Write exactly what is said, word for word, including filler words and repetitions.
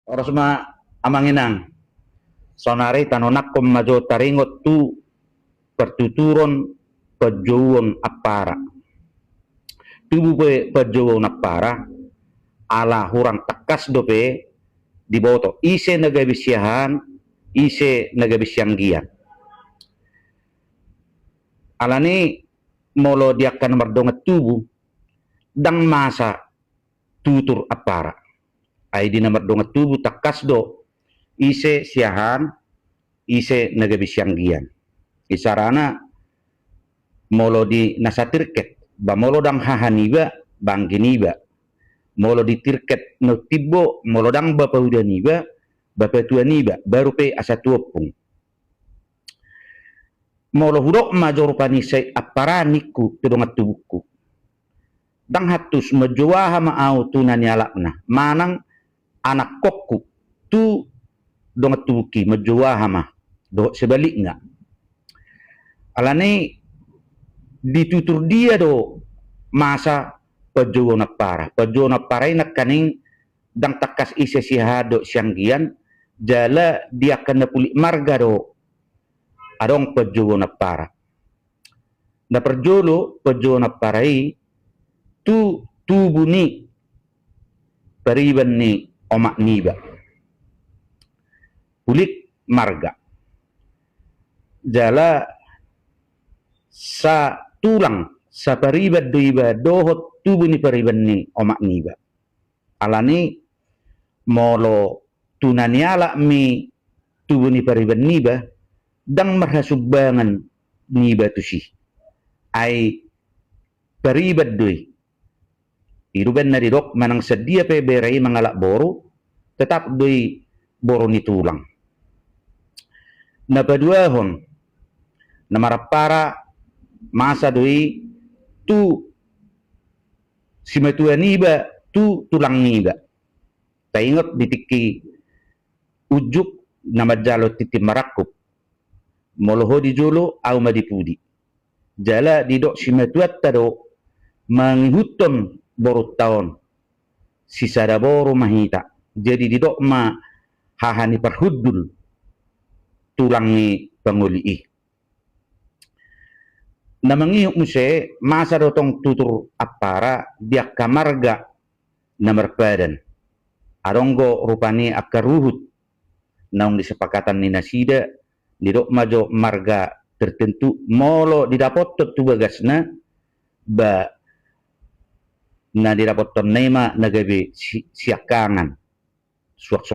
Horas ma amang inang. Saonari tanonangkon ma jo taringot tu partuturon panjouon ampara. Tubu pe panjouon ampara, ala hurang tangkas dope diboto ise na gabe siahaan, ise na gabe sianggian. Alani molo di angka na mardongan tubu, ndang masa tutur ampara. Ai di na mardongan tubu tangkas do ise siahaan, ise na gabe sianggian. Isarana molo di na satirket, ba molo ndang haha niba, ba anggi niba. Molo di tirket na timbo, molo ndang ba pauda niba, ba patua niba, baru pe asa tu ompung. Molo hudok ma jo rupani sai ampara ningku tu dongan tubungku, ndang hantus manjou aha ma au tu na nialapna, manang anakkonku tu dongan tubungki manjou aha ma, dohot sebaliknya. Alani di tutur dia do masa panjouon ampara. Panjouon ampara i nangkaning ndang tangkas ise siahaan dohot sianggian, jala di angka na pulik marga do adong panjouon ampara. Na parjolo panjouon ampara i tu tubu ni pariban ni omak niba. Pulik marga. Jala satulang, sapariban do iba dohot tubu ni pariban ni omak niba. Alani molo tu na nialap mi tubu ni pariban niba, ndang marhasumbangan niba tusi. Ai pariban do i. I do umbahen na didok manang sadia pe bere i mangalap boru, tetap do i boru ni tulang. Na paduahon, na marampara masa do i tu simatua niba tu tulang niba. Taingot di tingki unjuk na manjalo tintin marangkup. Molo ho di jolo, au ma di pudi. Jala didok simatuanta do mangihuthon borunta on. Sisada boru ma hita. Jadi didok ma haha ni parhundul tulang ni pangoli i. Na mangihut muse masa do tong tutur ampara di angka marga na marpadan. Adong do rupani angka ruhut naung disepakatan ni nasida, didok ma jo marga tertentu molo didapothon tu bagasna, ba na didapothonna i ma na gabe si-, siangkangan. Suang